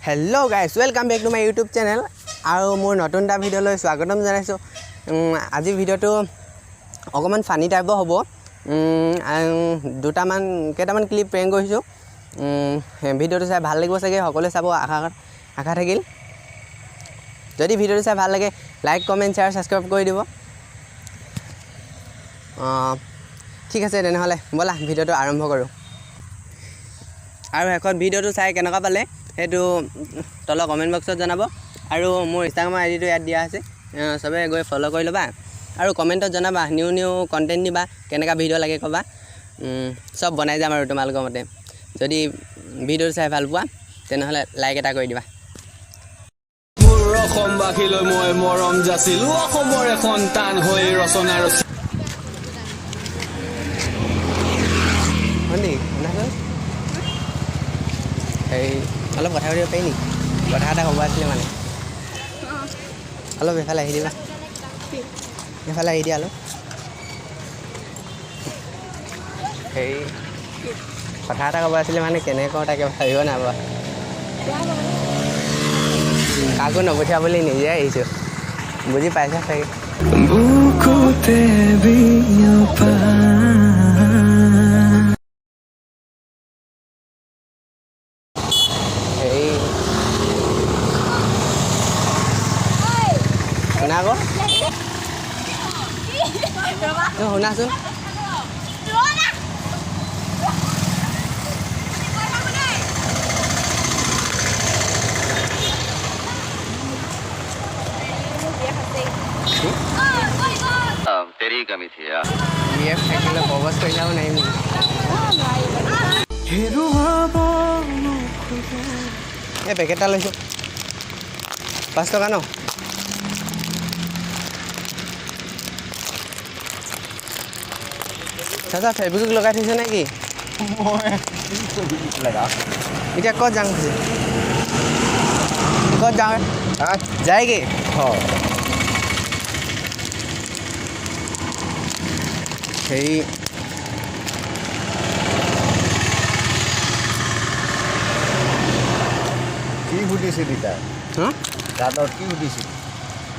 Hello guys, welcome back to my YouTube channel আৰু মোৰ নতুন এটা ভিডিঅ'লৈ স্বাগতম জনাইছোঁ। আজি ভিডিঅ'টো অকণমান ফানি টাইপৰ হ'ব। আৰু দুটামান কেইটামান ক্লিপ প্ৰেংক কৰিছোঁ। ভিডিঅ'টো চাই ভাল লাগিব চাগে, সকলোৱে চাব আশা আশা থাকিল। যদি ভিডিঅ'টো চাই ভাল লাগে, লাইক, কমেণ্ট, শ্বেয়াৰ, ছাবস্ক্ৰাইব কৰি দিব। ঠিক আছে, তেনেহ'লে ব'লা ভিডিঅ'টো আৰম্ভ কৰোঁ। আৰু শেষত ভিডিঅ'টো চাই কেনেকুৱা পালে সেইটো তলৰ কমেণ্ট বক্সত জনাব। আৰু মোৰ ইনষ্টাগ্ৰামৰ আই ডিটো ইয়াত দিয়া আছে, চবে গৈ ফ'ল' কৰি ল'বা আৰু কমেণ্টত জনাবা, নিউ নিউ কণ্টেণ্ট দিবা, কেনেকুৱা ভিডিঅ' লাগে ক'বা। চব বনাই যাম আৰু তোমালোকৰ মতে। যদি ভিডিঅ'টো চাই ভাল পোৱা, তেনেহ'লে লাইক এটা কৰি দিবা। মোৰ অসমবাসীলৈ মই মৰম যাচিলো, অসমৰে সন্তান হৈ ৰচনা ৰচি হয় নেকি? শুনাচোন, এই অলপ কথা পাতিব পাৰি নেকি? কথা এটা ক'ব আছিলে মানে। অলপ এইফালে আহি দিবা, এইফালে আহি দিয়া অলপ। হেৰি, কথা এটা ক'ব আছিলে মানে, কেনেকৈ কওঁ তাকে ভাবিব নাপাবা। কাকো নপঠিয়া বুলি নিজে আহিছোঁ, বুজি পাইছা চাগে। বুকুতে বিয়পা হেৰি, শুনা আকৌ। অ, শুনাচোন। तेरी कमी थी यार। বি এফ থাকিলে প্ৰপ'জ কৰি যাব নোৱাৰিম নেকি? হেৰুৱাব নোখোজো। এই পেকেট এটা লৈছোঁ, 5 টকা ন? চাচা, ফেব্ৰিক লগাই থৈছে নেকি? এতিয়া ক'ত যাওঁ কৈছে? ক'ত যাওঁ যায়গৈ? হেৰি, কি সুধিছিলি তাই? হা? দাদত কি সুধিছিলি?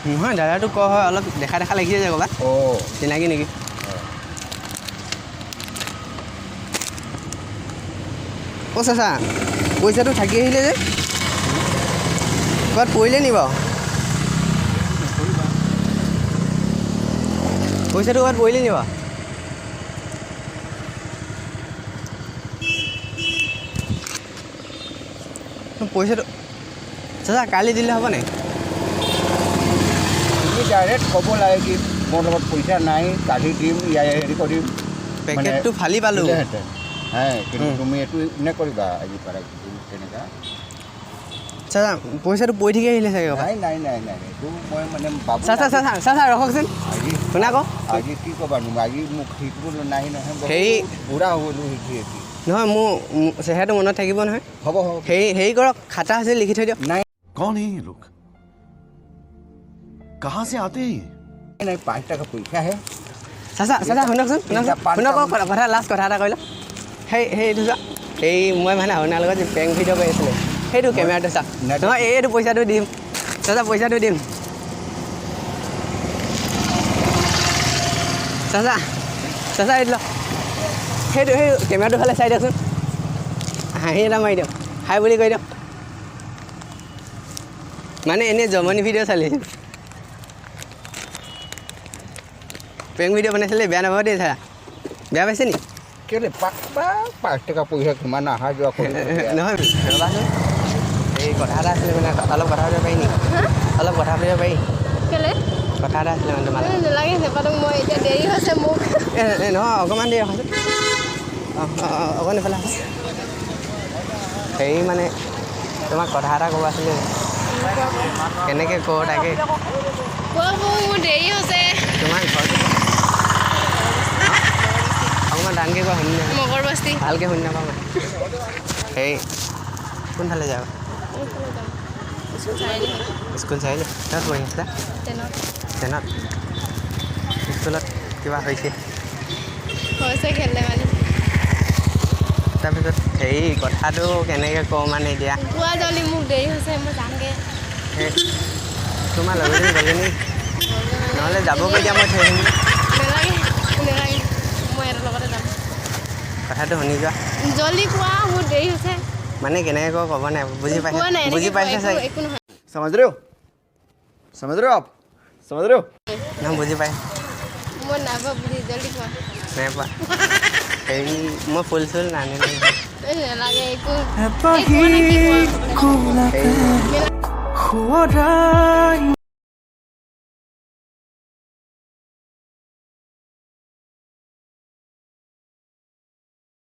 নহয়, দাদাটো ক হয়, অলপ দেখা দেখা লাগিছে যে ক'ৰবাত। অঁ। চিনাকি নেকি? অ' চাচা, পইচাটো থাকি আহিলে যে, ক'ৰবাত পৰিলে নি বাৰু? পইচাটো ক'ৰবাত পৰিলে নি বাৰু? পইচাটো চাচা, কালি দিলে হ'ব নাই? তুমি ডাইৰেক্ট ক'ব লাগে কি মোৰ লগত পইচা নাই, কালি দিম, ইয়াৰ হেৰি কৰিম। পেকেটটো ফালি পালোঁ। দিলেহেঁতেন হে, কিন্তু তুমি এইটো নকৰিবা, আজি পৰা তেনেকুৱা। চাচা, পইচাটো পৰি থাকি আহিলে চাগে ক'ৰবাত। নাই নাই নাই নাই, এইটো মই মানে বাবু। চাচা, চাচা, চাচা, ৰখকচোন। আজি শুনা আকৌ। আজি কি ক'বানো, আজি মোক শিকিবলৈ নাই নহয়। বহুত বুঢ়া হৈ গ'লো শিকি শিকি। নহয়, মোৰ মোৰ চেহেৰাটো মনত থাকিব নহয়। হ'ব হ'ব। হেৰি, হেৰি কৰক, খাতা আছে, লিখি থৈ দিয়ক। নাই। कौन है ये लोग? कहां से आते हैं ये? নাই, 5 টকা পইচাহে। চাচা, চাচা, শুনকচোন, শুনকচোন। শুনক আকৌ, কথা লাষ্ট কথা এটা কৈ লওক। সেই সেইটো চোৱা, এই মই মানে আপোনাৰ লগত যে প্ৰেংক ভিডিঅ' কৰি আছিলোঁ, সেইটো কেমেৰাটো চা। নহয়, এইটো পইচাটো দিম চাচা, পইচাটো দিম চাচা। চাচা, এইটো লওক। সেইটো সেই কেমেৰাটোৰ ফালে চাই দিয়কচোন, হাঁহি এটা মাৰি দিয়ক, হাই বুলি কৈ দিয়ক। মানে এনেই জমনি ভিডিঅ' চালি, প্ৰেংক ভিডিঅ' বনাইছিলে, বেয়া নাপাব দেই চাচা। বেয়া পাইছে নি? কেলৈ 5 টকা পইচা কিমান অহা যোৱা কৰিব? নহয়, ৰ'বাচোন। এই কথা এটা আছিলে মানে, অলপ কথা পাতিব পাৰি নেকি? অলপ কথা পাতিব পাৰি? কেলে? কথা এটা আছিলে মানে তোমাৰ লগত। নালাগে, নাপাতো মই, এতিয়া দেৰি হৈছে মোক। এ এ, নহয়, অকণমান দেৰি ৰখাচোন। অঁ অঁ অঁ অকণ এইফালে আহা। হেৰি, মানে তোমাক কথা এটা ক'ব আছিলে, কেনেকৈ কওঁ তাকে। কোৱা, মোৰ দেৰি হৈছে। তোমাৰ ঘৰটো? অকণমান টানকৈ কোৱা, শুনি নাপাওঁ। মগৰ বস্তি। ভালকৈ শুনি নাপাওঁ মই। হেৰি, কোনফালে যাবা? স্কুল চাৰিআলি। স্কুল চাৰিআলি? কিহত পঢ়ি আছিলা? 10ত। 10ত। স্কুলত কিবা হৈছে? হৈছে, খেল ধেমালি। 10টাৰ পিছত। হেৰি, কথাটো কেনেকৈ কওঁ মানে এতিয়া। কোৱা জল্দি, মোক দেৰি হৈছে, মই যামগৈ। সেই তোমাৰ লগৰজনী গ'লে নি? নহ'লে যাবগৈ দিয়া, মই থৈ আহিম। নালাগে নালাগে, মই এহঁতৰ লগতে যাম। কথাটো শুনি যোৱা। জল্দি কোৱা, মোৰ দেৰি হৈছে। মানে কেনেকৈ কওঁ ক'ব নাই, বুজি কোৱা পাইছে? নাই, এনেকৈ বুজি কোৱা, পাইছে একো চাগে। একো নহয়। समझ रहे हो? समझ रहे हो आप? समझ रहे हो? নহয়, বুজি পাই মই নাপাওঁ বুজি, জল্দি কোৱা। নাই পোৱা। হেৰি, মই ফুল চুল নানিলো। এই নালাগে একো। এই কোৱা না, কি কোৱা? হেৰি সোঁৱৰাই।